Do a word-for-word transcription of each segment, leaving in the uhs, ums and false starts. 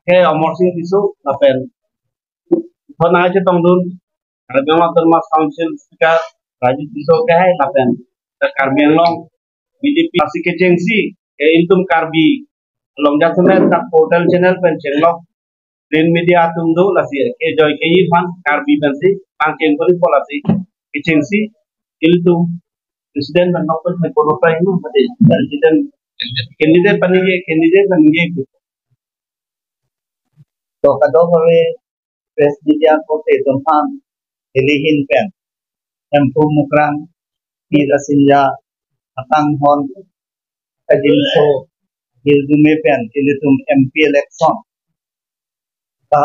K Amarsing Tisso lapen thon nangchetongdun Karbi Anglong Autonomous Council Speaker Raju Tisso Kehai lapen the Karbi Anglong B J P lasi kechengsi ke ilitum Karbi along jasemet dak portal channel pen chenglok print media atum do lasi kejoi keji aphan Karbi pensi pangcheng pon po lasi kechengsi ilitum president pen nokpen pen kono pai nu mate president candidate paningje candidate paningje. To kadokave press media korte atum aphan neli ahin pen Hemphu Mukrang, Pi Rasinja, Akanghon, Kajinso, Hirjume pen ilitum M P election ka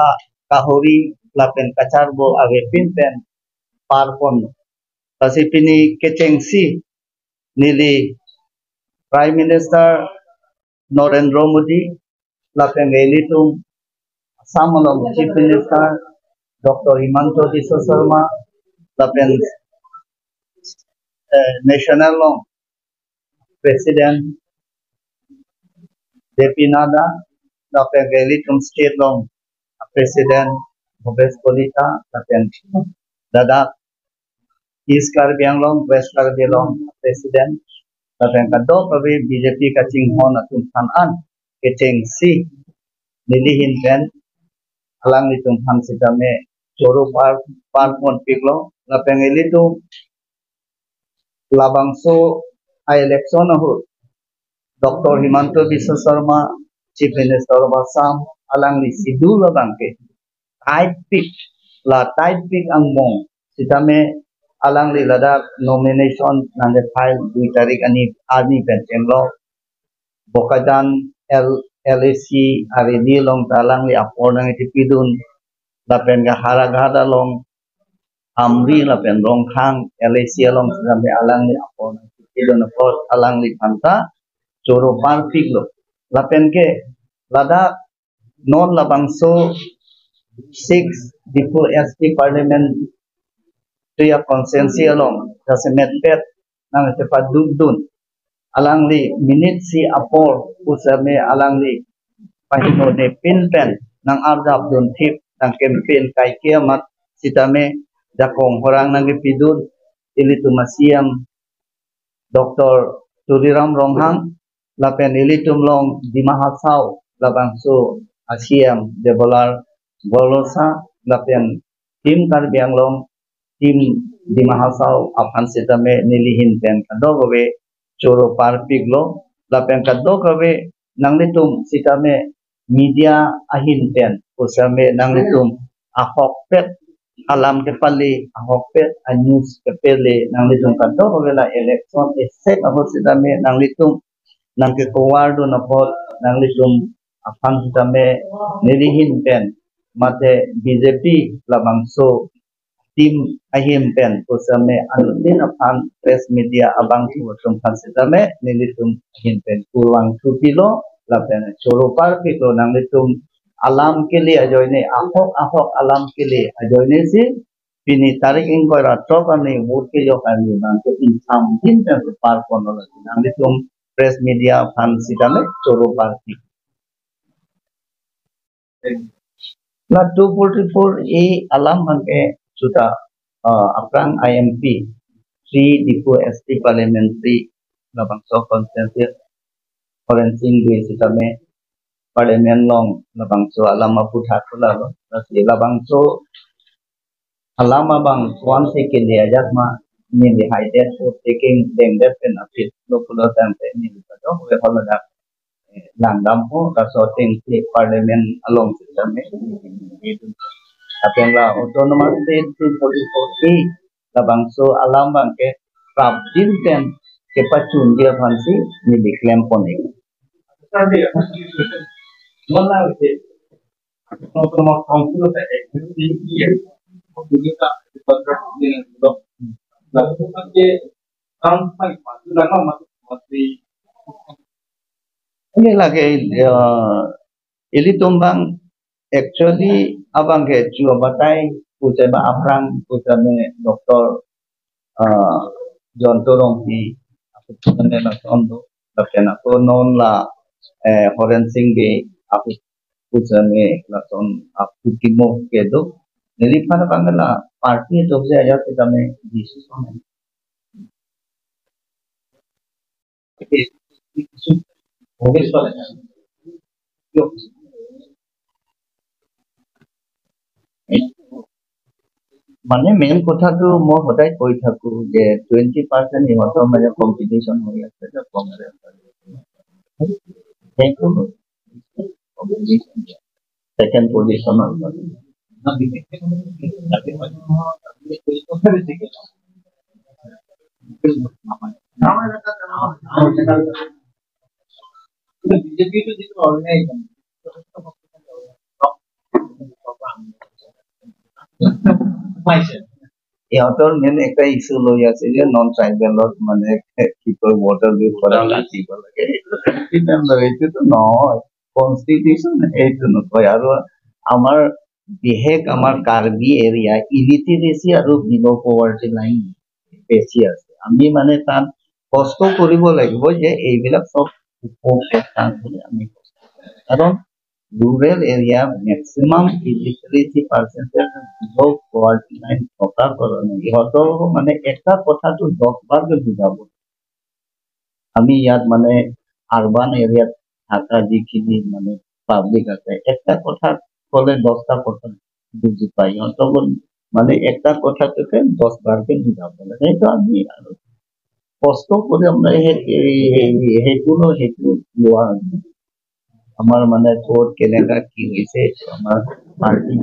kahori lapen kacharbo avepin pen parpon. Lasi pini kechengsi neli Prime Minister Narendra Modi lapen ilitum Assam along Chief Minister Doctor Himanta Biswa Sarma lapen eh, National along President J P Nadda lapen ilitum State along President Bhupesh Kalita lapen ladak East Karbi Anglong, West Karbi Anglong President lapen kadokave B J P kachinghon atum aphan an kechengsi neli ahin pen alanglitum aphan sitame choro par parpon piklo lapen ilitum labangso a-election ahut Doctor Himanta Biswa Sarma, Chief Minister of Assam, alangli schedule abangke tight pik, la tight pik angbong sitame alangli ladak nomination nangke file dui tarik ani ani pen chenglok Bokajan L LAC arili along ta alangli apor nangkepidun lapen ke Howraghat along Amri lapen Rongkhang LAC along sitame alangli apor nangkepidun apot alangli aphanta choro parpiklo. Lapen ke ladak non labangso six Diphu S T Parliamentary constituency along jasemet pet nangchepadukdun alangli minute isi apor pusitame alangli pahino nepin pen nang-arjapdun thip nang campaign kaike amat sitame jakong horang nangkepidun ilitum a-C M Doctor Tuliram Ronghang lapen ilitum along Dima Hasao labangso a-C M Debolal Gorlosa lapen Team Karbi Anglong, Team Dima Hasao aphan sitame neli ahin pen kadokave choro parpiklo lapen kadokave nanglitum sitame media ahin pen pusitame nanglitum ahokpet alam kepale ahokpet a-news kepale nanglitum kadokave la election esek ahut sitame nanglitum nangkecover dun apot nanglitum aphan sitame neli ahin pen mate B J P labangso team ahin pen pusitame anuttin aphan press media abangphu atum aphan sitame nelitum ahin pen kurvangthu pilo lapen choro parpiklo nanglitum alam kele ajoine ahok ahok alam kele ajoine si pini tarik ingkoi ra throk arni vote kejok arni bangke ingsamdin pen parponlo nanglitum press media aphan sitame choro parpik. La two forty-four A alam abangke suta uh, aphrang I M P three Diphu S T Parliamentary labangso constituency Horensing Bey sitame Parliament along labangso alam aputhak pulalo. Lasi labangso alam abang swan se kele ajak ma neli haidet o taking dengdet pen apit lo pulo tangte neli kadokave holadak langdampo kaso ateng si Parliament along sitame. Lapen la Autonomous State two forty-four A labangso alam abangke prapjin pen kepachunji aphansi neli klempon ik. Ini lagi uh, ilitum abang actually abangke chu abatai pusi ba aphrang pusitame Doctor uh, John Torong hi aku pusi lason do lapen ako non la eh, Horensing Bey aku Kuchame lason aputimo kedo. Neli aphan abang la party ajoksi ajat tame decision. মানে মেইন কথাটো মই সদায় কৈ থাকো যে twenty percent ইহঁতৰ মানে কম্পিটিশ্যন হৈ আছে যে কংগ্ৰেছ আৰু সেইটো ছেকেণ্ড পজিশ্যনৰ বিজেপিটো যিটো অৰ্গেনাইজেশ্যন সিহঁতৰ মেইন এটা ইছ্যু লৈ আছে যে নন ট্ৰাইবেলক মানে কি কয় ভোটাৰ লিষ্ট পৰা কাটিব লাগে। কিন্তু এইটোতো নহয়, কনষ্টিটিউশ্যন এইটো নকয়। আৰু আমাৰ বিশেষ আমাৰ কাৰ্বি এৰিয়া ইলিটাৰেচি আৰু বিল' পভাৰ্টি লাইন বেছি আছে। আমি মানে তাত কষ্ট কৰিব লাগিব যে এইবিলাক চব উপভোগ কৰি আমি কষ্ট কৰিম। কাৰণ ৰুৰেল এৰিয়া মেক্সিমাম ইলিটাৰেচি পাৰ্চেণ্টেজ বিল' পভাৰ্টি লাইন থকাৰ কাৰণে ইহঁতৰ মানে এটা কথাটো দহ বাৰকৈ বুজাব। আমি ইয়াত মানে আৰবান এৰিয়াত থকা যিখিনি মানে পাব্লিক আছে, একটা কথা ক'লে দহটা কথা বুজি পায়। সিহঁতক মানে একটা কথাটোকে দহ বাৰকৈ বুজাব লাগে। সেইটো আমি আৰু কষ্ট কৰি আমাৰ সেই, সেই, সেইটো ন, সেইটো লোৱা হৈছে। আমাৰ মানে ক'ত কেনেকা কি হৈছে, এইটো আমাৰ পাৰ্টি